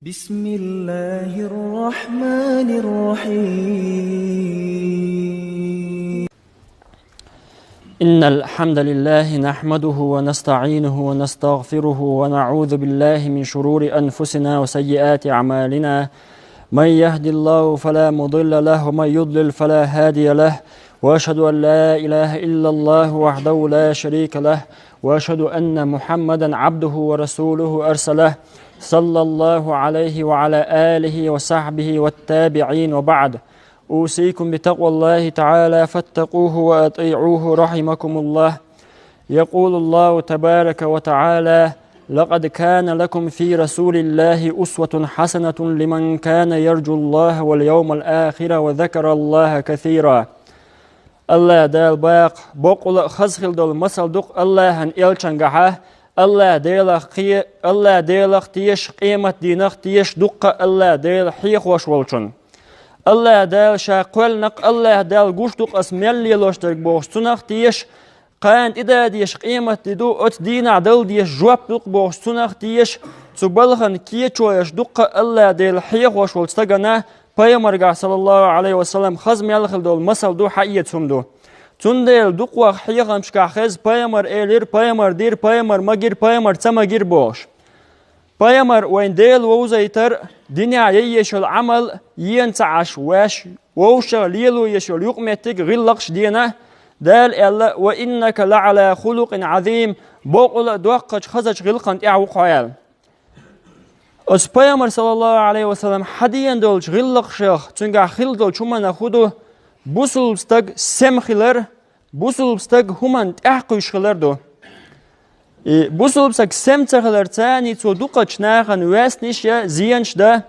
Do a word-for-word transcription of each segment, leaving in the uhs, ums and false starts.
بسم الله الرحمن الرحيم. إن الحمد لله نحمده ونستعينه ونستغفره ونعوذ بالله من شرور أنفسنا وسيئات أعمالنا. من يهد الله فلا مضل له ومن يضلل فلا هادي له. وأشهد أن لا إله إلا الله وحده لا شريك له. وأشهد أن محمدا عبده ورسوله أرسله صلى الله عليه وعلى آله وصحبه والتابعين وبعد. أوصيكم بتقوى الله تعالى فاتقوه وأطيعوه رحمكم الله. يقول الله تبارك وتعالى: لقد كان لكم في رسول الله أسوة حسنة لمن كان يرجو الله واليوم الآخر وذكر الله كثيرا. Аллах Дала бакъ, бокъула а хаза хила долу масал ду-кх Аллахьан элчангахьа, Аллах Делах кхе-, Аллах Делах теша, къемат дийнах теша дуккха а Аллах Дела хьехош волчун. Аллах Дала ша кхоьллинарг, Аллах Дала гуш ду-кх ас мел лелош дерг бохуш, цунах теша, кхана тӀедадеш къемат де ду, оцу дийнахь дала деза жоп ду-кх бохуш, цунах теша, цу балхана кечо еш дуккха а Аллах Дела хьехош волчу стагана, пайхамаргахь, саллаллаху Ӏалайхи ва саллам, хаза мел хила долу масал ду, хьаэца хӀума ду. Цундела дукхох хьехамашкахь хеза пайхамар элира, пайхамар дира, пайхамар магира, пайхамар ца магира бохуш. Пайхамар вайн Дела вовзайтар, динехь яйеш йолу Ӏамал, ена ца Ӏаш ваьш, вовшах лело еш йолу юкъаметтиг, гӀиллакхаш дена, Дала аьлла: «Ва иннака лаӀала хулукъин Ӏазим», бокъула а доккхачу хазачу гӀиллакхана тӀехь ву-кх хьо аьлла. Оцу пайхамар, саллаллаху Ӏалайхи ва саллам, хьадеана долчу гӀиллакхашах, цуьнгахь хилла долчу хӀуманах хӀун ду? Бусулба стаг сема хилар, бусулба стаг хӀуманна тӀаьхьакхуьйсуш хилар ду. И бусулба стаг сема ца хилар царний цо дукхачу нахана ваьснаш я, зенаш дан.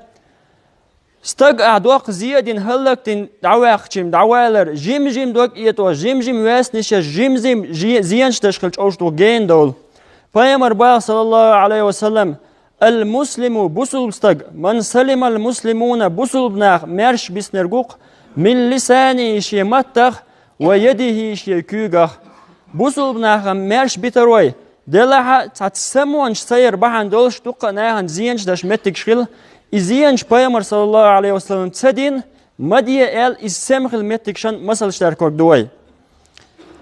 Стаг ахь доккха зе а дина, хӀаллакдина дӀаваьккхича дӀавалар, жим-жим дог а этӀош, жим-жим ваьснаш еш, жим-жим жи-, зенаш деш хилча, уьш ду гена довла. Пайхамар боху, саллаллаху Ӏалайхи ва саллам: «Ал-муслиму», бусулба стаг, «ман салимал муслимуна», бусулба нах маьрша биснарг ву-кх, «мин лисанихи», шен маттах, «ва ядихи», шен куьйгах. Бусулба нахана маьрша битарой, делахь а цхьацца самонаш ца яр бахьана долуш дуккха а нахана зенаш деш меттигаш хилла. И зенаш пайхамар, саллаллаху Ӏалайхи ва саллам, ца дина, ма де аьлла, иза сема хила меттигашан масалш дерг ду вай.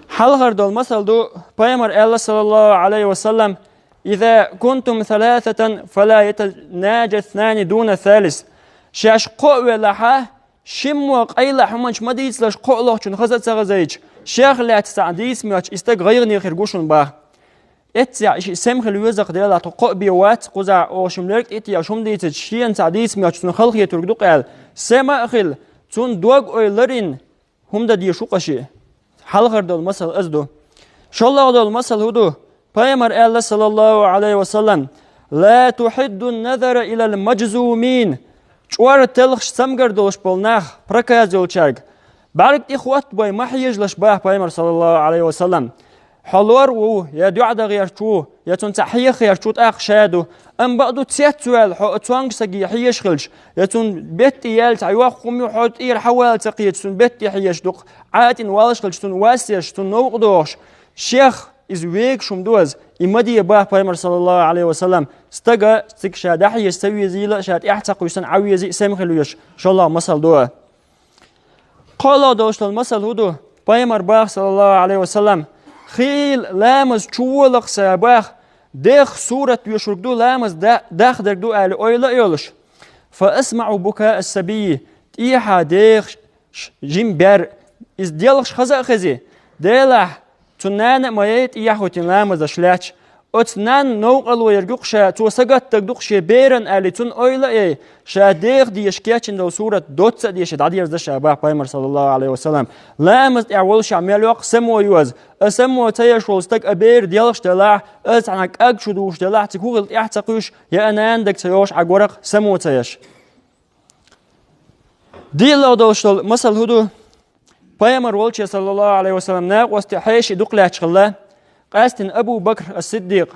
Хьалхара долу масал ду, пайхамар аьлла, саллаллаху Ӏалайхи ва саллам: «Иза кунтум саласатан, фала ятанаджа иснани дуна салис». Шаьш кхоъ велахьа, шиммо къайлахь хӀуманаш ма дийцалаш, кхоъ лохучун хаза а ца хазайча, шех лаьцна цхьаъ дийца моьттуш, и стаг гӀайгӀане хир гу шуна боху. Эццехь и шиъ сема хила веза-кх, делахь тхо кхоъ бен вац, кхузахь оха шимма лерг тӀе а тешаш хӀума дийцича, шена цхьаъ дийца моьттуш, цунна халахетург ду-кх аьлла, сема а хилла, цунна дог-ойла ларйина, хӀума дан дезаш ву-кх шиъ. Хьалхара долу масал аса ду. ШолгӀа долу масал хӀун ду? Пайхамар аьлла, саллаллаху Ӏалайхи ва саллам: «Ла тухьидду назара илал маджзумин». ЧӀор телхаш цамгар долуш болу нах, проказа йолчаьрга, бӀаьрг тӀе хоттабой ма хьежалаш боху пайхамар, саллаллаху Ӏалайхи ва саллам. Хьо лор ву, я дуьхьа дан гӀерташ ву, я цунна цхьаъ хьеха гӀерташ ву, тӀаккха ша ду. Амма бакъду, цец ваьлла хьо а цонга стаге хьежаш хилча, я цунна бетта тӀе яьлла цхьа йоккха хӀума ю, хьо тӀера хьавала ца кхеташ, цунна бетта тӀе хьежаш ду-кх, Ӏадатина валлаш хилча, цунна вас еш, цунна новкъа дохуш, шех иза вегаш хӀума ду аса, и ма де боху пайхамар, саллаллаху Ӏалайхи ва саллам, стага цига ша дӀахьежа ца везийла а, ша тӀаьхьа ца кхуьйсуш а вези а сема хила везаш, шолгӀа масал ду. КхоалгӀа долуш долу масал хӀун ду? Пайхамар боху, саллаллаху Ӏалайхи ва саллам: «Хийла ламаз чу волахь сан», боху, дегӀах сурат доьшург ду, ламаз да-, дахдерг ду аьлла ойла а йолуш. «Фа асмаӀу букаа ас-сабийи», тӀехьа дегӀах ш-, ш-, жима бер, иза делхаш хаза а хези, делахь, цу нана а ма яй тӀехьахӀиттина ламазаш лаьтташ. Оцу нанна новкъарло ерг ю-кх ша, цо сагатдерг ду-кх шен беран аьлла, цунна ойла а яй, ша дегӀах деша кечйина долу сурат доцца а деший дӀадерза ша боху пайхамар, саллаллаху Ӏалайхи ва саллам. Ламаз тӀехь волушехь мел йоккху само йоза. А само ца еш волу стаг а бер делхаш делахь, а цхьана кӀаг чу духуш делахь, цига хӀун хилла тӀаьхьа ца кхуьйсуш, я а нана дага ца йогӀуш Ӏа горах само ца еш. ДиълагӀа долуш долу масал хӀун ду? Пайхамар волче, саллаллаху Ӏалайхи ва саллам, накъостий хьеший дукха лаьтташ хилла. Къаьстина Абу Бакр ас-Сиддикъ.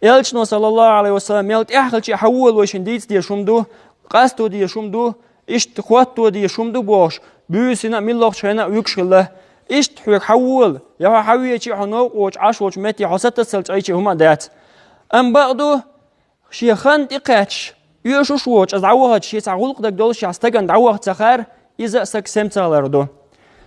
Элчано, саллаллаху Ӏалайхи ва саллам, мел тӀаьхьа хилча а хьавола вай шуна дийца дезаш хӀума ду, къасто дезаш хӀума ду, иштта хӀотто дезаш хӀума ду бохуш, буьйсина а, муьлххачу хенахь а вуьгуш хилла. Иштта хьоьга хьавола, я хьо хьавеча а, хьо новкъа воцуш Ӏаш волчу метте хьо сатассалла чӀагӀдича а хӀума а дац. Амма бакъду, шен хан тӀекхаьчча, оьшуш воцуш, дӀавахача шен цхьа гӀуллакх дага долуш, шен стагана дӀаваха ца хаар, иза а стаг сема ца хилар ду.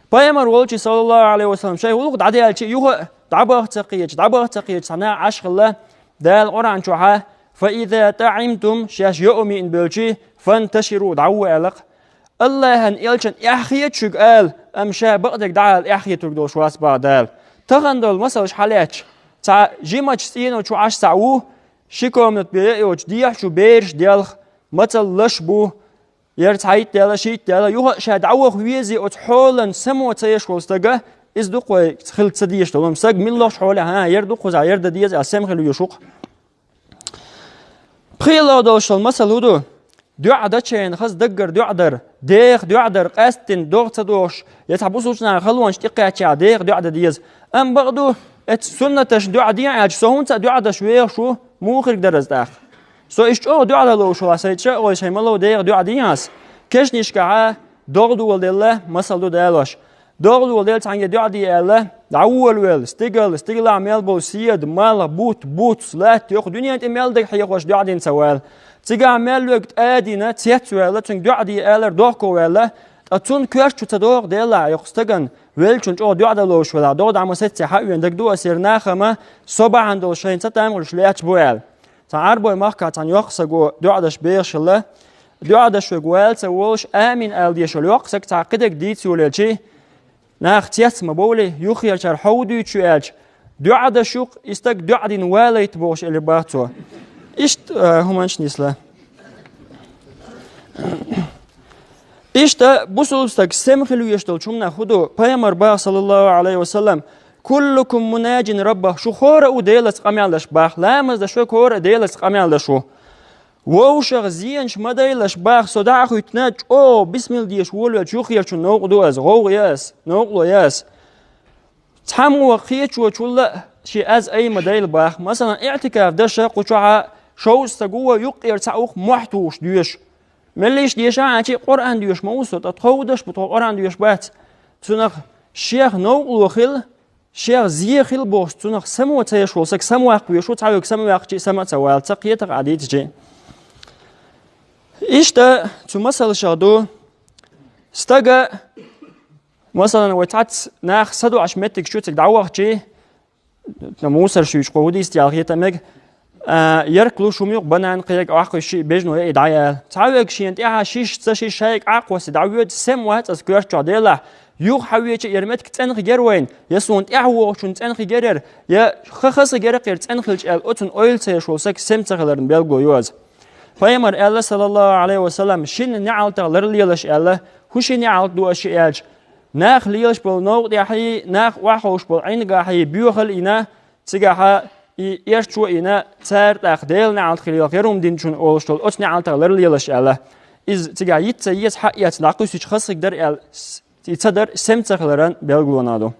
Пайхамар волчу, саллаллаху Ӏалайхи ва саллам, шайн гӀуллакх дӀадаьлча а юха а дӀабаха ца кхеташ, дӀабаха ца кхеташ, цхьа наха Ӏаш хилла, Дала Къуръан чохьа: «Фа иза таӀимтум», шаьш йоа миъна бевлча, «фанташиру», дӀавоха аьлла-кх. Аллахьан элчан эхь хета шуьга ала, амма ша бакъдерг дӀаала эхь хетарг долуш вац боху Дала. Тахана долу масалш хьалаьцча, цхьа жимачу цӀено чу Ӏаш цхьаъ ву, ши комнат бен а йоцуш, дехьа чу бераш делха, мацалла лаш бу, яра цхьайтта даьлла, шийтта даьлла, юха а ша дӀаваха везий оцу хьолан само ца еш волу стага, иза ду-кх вай хила ца дезаш долу, амма стаг милла лохучу хьолехь, хӀа, яра ду-кх кхузахь, яра дан деза аьлла, сема хила везаш ву-кх. ПхоьалгӀа долуш долу масал хӀун ду? ДоӀа дечу хенахь хаза даггара доӀа дар, деха доӀа дар, къаьсттина догӀа ца догӀуш, я цхьа бусулба наха халонаш тӀекхаьчча деха доӀа дан деза. Амма бакъ ду, эцу суннаташна доӀа дехьа аьлча, со хӀунца а доӀа деш вехаш ву, муха хир дара иза тӀаккха? Со иштта чӀогӀа доӀа дан лууш ву, сайца ша а гӀой, шайн ма-ло деха доӀа дехьа ас. Кешнашкахьа догӀа доладелла масал ду далош. ДогӀа доладелла цхьаьнгге доӀа де аьлла, дӀаволавелла, стигала, стигалахь мел болу седа, малх, бутт, буц, латта, йоккха дуьнен тӀе мел дерг хьехош доӀа дина ца вала. Цигахь мел верг тӀадина, цец а ваьлла, цуьнга доӀа де алар дохко ваьлла, ткъа цунна коьрта чу ца догӀу делахь, йоккха стагана, веллачунна чӀогӀа доӀа дан лууш велахь, догӀа дӀа ма сеццехь а вен дагадогӀу ас, яра нахана со бахьана долуш шайна цатам хуьлуш лаьтташ бу аьлла. Цхьана Ӏарбойн махкахь цхьана йоккха стага доӀа деш бехаш хилла. ДоӀа деш верг вала ца волуш, амин ала дезаш йолу йоккха стаг цхьа кхидерг дийца йолаелчий, наха цец ма бовлий, юххерачара хьо хӀун дуьйцуш ю аьлча, доӀа деш ю-кх и стаг, доӀа дина валийта бохуш, элира бах цо. Иштта, а, хӀуманаш нисла. Иштта бусулба стаг сема хила везаш долчу хӀуманах хӀун ду? Пайхамар бах, саллаллаху Ӏалайхи ва саллам: «Куллукум мунаджин раббах», шу хӀора а ву Делаца къамел деш бах, ламаз деш верг хӀора а Делаца къамел деш ву. Вовшах зенаш ма дайлаш бах, со дӀа а хӀуьттина, чӀогӀа бисмилла деш волавелча юххерачунна новкъа ду ас, гӀовгӀа я ас, новкъарло я ас. Цхьаммо кхечочул а шен аз ай ма дайла бах. Масалан, иӀтикаф деш кху чохьа шовзткъа стаг ву, юккъера цхьаъ ву-кх мохь тухуш доьшуш. Меллиша деша а аьлча, Къуръан доьшуш ма ву со, ткъа тхов даш бу, тхо Къуръан доьшуш бац. Цунах шех новкъарло хила, шех зе хила бохуш, цунах само ца еш волу стаг самаваккха везаш ву, цхьа верг самаваьккхича а, сама а ца вала, ца кхета-кх ахь дийцича а. Иштта цу масалшах ду, стага, масалан, вай цхьацца нах садоӀуш меттигаш чу цига дӀавахча, мусор шуьйчу кхо хӀу дийца яла хета мега, а, ярк луш хӀума ю-кх, банан, кхерг, охьакхуьссуш шиъ бежано яй дӀаяла. Цхьа верг шена тӀаьхьа шиш ца шиш шайга Ӏаккхосса дӀавоьду, сема вац аса коьрта чохь делахь, юха хьан веча яра меттиг цӀена хир яра вайна, я суна тӀаьхьа вогӀучунна цӀена хир яра, я ха хаза хир яра кхера цӀена хилча аьлла, оцунна ойла ца еш волу стаг сема ца хиларна билгало ю иза. Пайхамар аьлла, саллаллаху Ӏалайхи ва саллам, шина неӀалтах ларлелаш аьлла, хӀун ши неӀалт ду аша аьлча, нах лелаш болу новкъа тӀехьий, нах охьаховш болу Ӏингахьий боьхал а йина, цигахьа и эрчо а йина, цара тӀаккха Делан неӀалт хилийла, кхерам динчун олуш долу оцу неӀалтах ларлелаш аьлла. Иза цигахь йиц ца еза, хьаэца дӀакхуьссича хаза хир дара аьлла, с-, и ца дар сема ца хиларан билгалонах ду.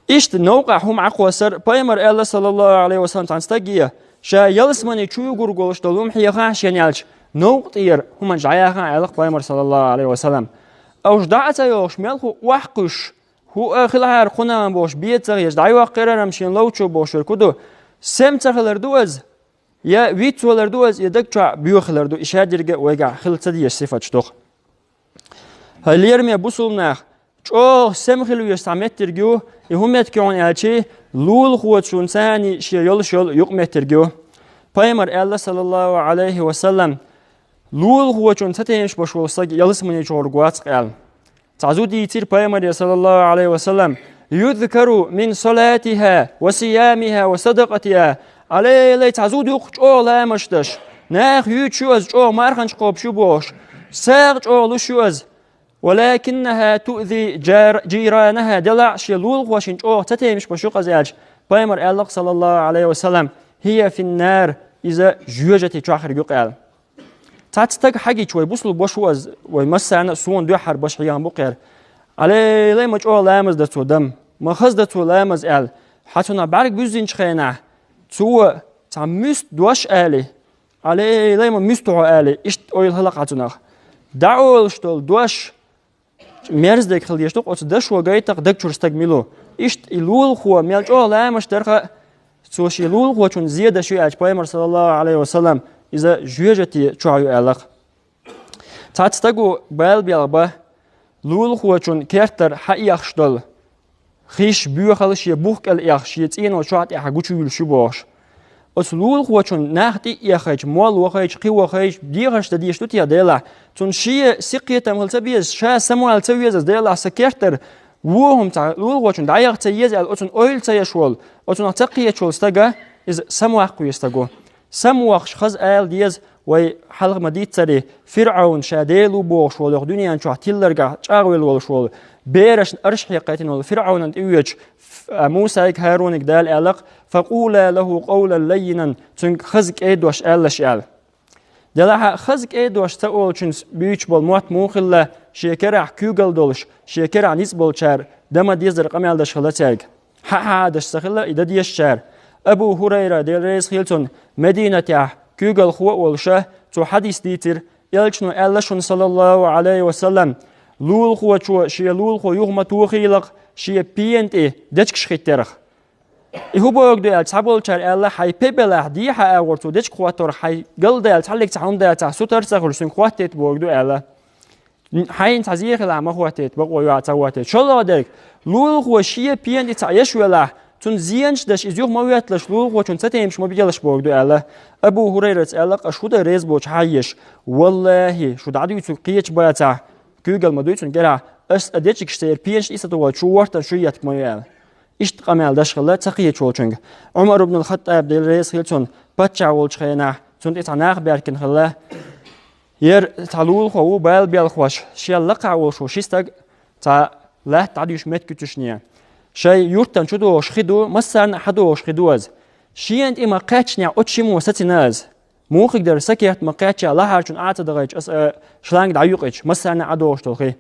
Иштта новкъахь хӀума Ӏакхоссар, пайхамар аьлла, саллаллаху Ӏалайхи ва саллам, цхьана стаге, ша ялсамани чу югур голуш долу хӀума хьехахьа шена аьлча, новкъа тӀера хӀуманаш дӀаяхахьа аьлла-кх пайхамар, саллаллаху Ӏалайхи ва саллам. Уьш дӀа а ца йохуш, мелхо охьакхуьссуш, хӀу а хила хьара кхунан бохуш, бен ца хеташ, дӀайоккхур яра-м шен ловчо бохуш верг хӀу ду? Сема ца хилар ду иза, я вицвалар ду иза, я даг чохь боьха хилар ду, и шадерг а вайгахь хила ца дезаш сифаташ ду-кх. ХӀай лераме бусулба нах, чӀогӀа сема хила везаш цхьа меттиг ю, и хӀун меттиг ю хьуна аьлча, лулахочун царний шен йолуш йолу юкъаметтиг ю. Пайхамар аьлла, саллаллаху Ӏалайхи ва саллам, лулахочун ца темаш беш волу стаг ялсамани чу гӀур вац-кх аьлла. Цхьа зуда дийцира пайхамаре, саллаллаху Ӏалайхи ва саллам: «Юзкару мин салатиха ва сиямиха ва садакъатиха». Ӏалелай, цхьа зуда ю-кх чӀогӀа ламазаш деш, наха юьйцуш ю иза, чӀогӀа марханаш кхобуш ю бохуш, сагӀа чӀогӀа луш ю иза. «Валакиннаха туъзи джар-, джиранаха», делахь а шен лулахошна чӀогӀа ца темаш беш ю-кх иза аьлча, пайхамар аьлла-кх, саллаллаху Ӏалайхи ва саллам: «Хия финнар», иза жоьжахати чохь хир ю-кх аьлла. Цхьацца стаг хьагича, вай бусулба ваша ву иза, вай массарна а, суна дуьххьара баша хьехам бу-кх хӀара. Ӏалелай, ма чӀогӀа ламаз дан цо, дам, ма хаза дан цо ламаз аьлла, хьан цунах бӀаьрг буьззинчу хенахь, цо цхьа муьста дош али, Ӏалелай, ма муьста хьо али, иштта ойла хила-кх хьан цунах. ДӀаолуш долу дош мерза дерг хила дезаш ду-кх, оцу дашо гайта-кх даг чуьра стаг мила ву. Иштта и лулахо мел чӀогӀа ламазаш дарх а, цо шен лулахочунна зе деш ю аьлча, пайхамар, саллаллаху Ӏалайхи ва саллам, иза жоьжахати чохь ю аьлла-кх. Цхьацца стага бала белхабо, лулахочун кертара хьаэхаш долу хиш, боьхалла шен бух кӀел эха, шен цӀенош чохь тӀехь гучувуьйлуш ю бохуш. Оцу лулахочун нах тӀе а эхийча, молла вахийча, кхин вахийча, дехарш дан дезаш ду те Делахь? Цунна шен синкхетам хила ца беза, ша самавала ца веза Делахь, сан кертара вон хӀума цхьа лулахочун дӀаяха ца еза аьлла, оцунна ойла ца еш волу, оцунах ца кхеташ волу стага, иза самаваккха веза стаг ву. Самавоккхуш хаза ала деза, вай хьалха ма-дийццара, ФирӀавн ша Дела ву бохуш волу, дуьнен чохь тиларгахь чӀагӀвелла волуш волу, берашна арш хьекхийтина волу ФирӀавнана тӀеоьцуш, а, Мусайга, ХӀарунайга Дала аьлла-кх: «Факъула лаху къавлан лаййинан», цуьнга хаза кӀайн дош алалаш аьлла. Делахь а хаза кӀайн дош ца олучуьнца буьйцуш болу мотт муха хилла, шен керахь куьйгалла долуш, шен керахь ницкъ болчара дан ма-деззара къамел деш хилла цаьрга. Хьан-хьан а деш ца хилла и дан дезачара. Абу ХӀурайра, Дела реза хила цунна, Мединатехь куьйгалхо а волуш, цо хьадис дийцира, элчано аьлла шуна, саллаллаху Ӏалайхи ва саллам, лулахочо шен лулахо юха ма тохийла-кх шен пена тӀе дечигаш хӀиттарх. И хӀун бохург ду аьлча, цхьаболчара аьлла, хьайн пен белахь, дехьа агӀор цо дечиг хӀотторх хьайн галдаьлла, цхьаллиг цхьа хӀума дацахь, сутара ца хуьлуш, цуьнга хӀоттийта бохург ду аьлла. Хьайна цхьа зе хилахь, ма хӀоттийта, бакъо йоӀ ца хӀоттийта. ШолгӀа дерг, лулахо шен пена тӀе цхьа еш велахь, цунна зенаш деш, иза юха ма хӀотталаш, лулахочунна цатемаш ма билалаш бохург ду аьлла. Абу ХӀурайрас аьлла-кх, аш хӀун дан реза боцуш хьан еш? Валлахи, шу дӀадуьйцург кхечу бацахь, куьйгалла ма дуй цунна керахь, ас а дечигаш церан пенаш Ӏийса тохуьйтуш шу хӀоттарг ма ю аьлла. Иштта къамел деш хилла ца кхеташ волчуьнга. Ӏумар ибн ал-ХаттӀаб, Дела реза хила цунна, паччахь волчу хенахь, цунна тӀе цхьа нах баьхкина хилла. Яра цхьа лулахо ву, бала белхош, шел лакхахь волуш ву ши стаг цхьа латта дӀадуьйш меттиг куьцушне. Шайн юьртана чу догӀуш хи ду, массарна а хьадогӀуш хи ду иза. Шена тӀе ма-кхаьччинехь оцу шиммо сацийна иза. Муха хир дара, сан керта ма-кхаьчча, лахьарчунна Ӏа ца дахийташ, аса шланг дӀаюкъича, массарна а догӀуш долу хи.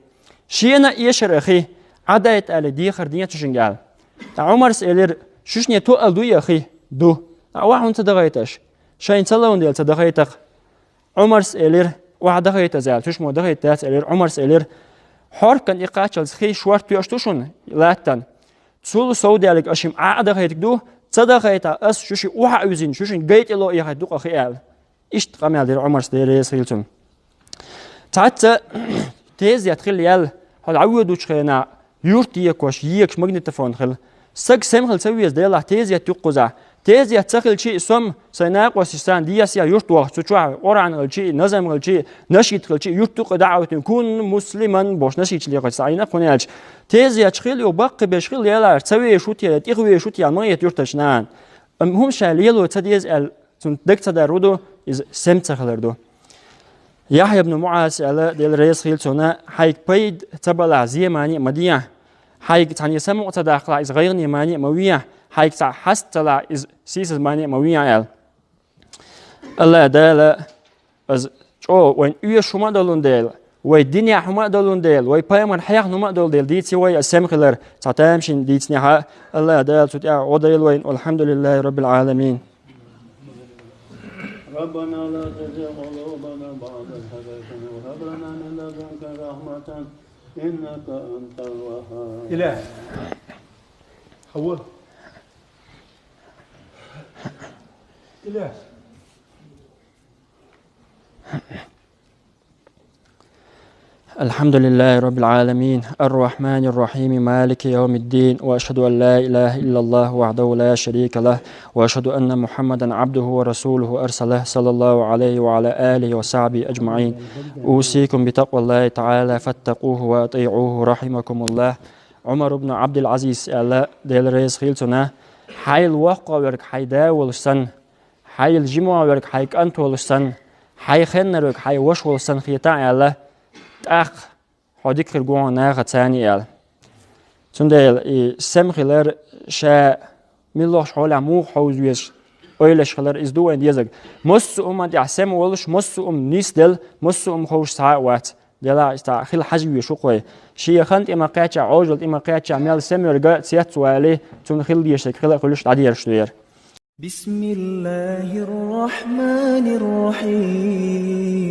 Шена а эшара хи, Ӏа дайта аьлла, дехар ден цу шинга аьлла. Ткъа Ӏумарс элира, шуьшне тоъал дуй и хи? Ду. Ткъа охьа хӀунда ца дахийта аша? Шайна ца ловна дела ца дахийта-кх. Ӏумарс элира, охьа дахийта аса аьлла, шуьшмо дахийта дац элира, Ӏумарс элира, хьоркан и кхаччалц хи шорта тоьаш ду шуна, латтана. Цул совдаьллиг аша хӀима Ӏа а дахийтарг ду, ца дахийта ас шуьшиъ охьа а вуьзина, шуьшинна гай тӀе ло а яхийта ду-кх хи аьлла. Иштта къамел дира Ӏумарс, Дела реза хила цунна. Цхьацца тезет хилла яьлла, хьо дӀавоьдучу хенахь, юьрт екаш, екаш магнитофон хилла. Саг сема хила ца веза делахь, тезет ю-кх кхузахь. Тезет ца хилчи а, со-м, сайн накъосташ санна, десса юьрт вахча, цу чохь Къуръан хилчи а, назам хилчи а, нашид хилчи а, юьртта юкъа дӀа а оьттина, «Кун муслиман» бохуш, нашид лекхачу схьаийна кхунна аьлча. Тезеташ хилла, юха баккхийберш хилла ялахь, ца вешаш ву те, тӀехвешаш ву те, ма хета юьртарчу нахана. Амма хӀума ша лело ца деза аьлла, цунна дага ца дар ву ду, иза сема ца хилар ду. Яхьъя ибн МуӀаз аьлла, Дела реза хила цунна, хьайга пайда ца балахь, зе мани а ма дехьа. Хьайга цхьаьна самукъа ца даккхалахь, иза гӀайгӀане мани а ма вехьа. Хьайга цхьаъ хьаста ца лахь, иза сийсаза мани а ма вехьа аьлла. АллахӀ Дала, аса чӀогӀа вайна оьшуш хӀума а долун дела, вай динехь хӀума а долун дела, вай пайхамар хьехна хӀума а долун дела, дийци вай аса сема хилар, цхьа тамашийна дийцинехь а, АллахӀ Дала цу тӀехь гӀо дойла вайна. Валхьамдулиллахи Раббил Ӏаламин. ربنا لا تزغ قلوبنا بعد إذ هديتنا وهب لنا من لدنك رحمة إنك أنت الوهاب. Иляс. Хьавола. Иляс. الحمد لله رب العالمين، الرحمن الرحيم، مالك يوم الدين، وأشهد أن لا إله إلا الله وحده لا شريك له، وأشهد أن محمدا عبده ورسوله أرسله صلى الله عليه وعلى آله وصحبه أجمعين. أوصيكم بتقوى الله تعالى فاتقوه وأطيعوه رحمكم الله. Ӏумар ибн Ӏабдул-Ӏазиз аьлла, Дела реза хила цунна, хьайл воккхагӀверг хьайн да волуш санна, хьайл жимогӀверг хьайн кӀант волуш санна, хьайн хеннарверг хьайн ваша волуш санна хетахь аьлла, тӀаккха хьо дика хир гу хьуна нахаца царний аьлла. Цундела и сема хилар ша муьлххачу хьолехь муха хьовза везаш, ойлаш хилар иза ду вайн дезарг. Массо а хӀуманна тӀехь сема волуш, массо а хӀума нисделла, массо а хӀума ховш цхьа а вац. Делахь иштта хила хьажа везаш ву-кх вай. Шен хан тӀе ма-кхаьчча, Ӏожалла тӀе ма-кхаьчча, мел сема верг а цецвале, цунна хила дезаш дерг хила а хуьлуш дӀадерзаш ду яра. بسم الله الرحمن الرحيم.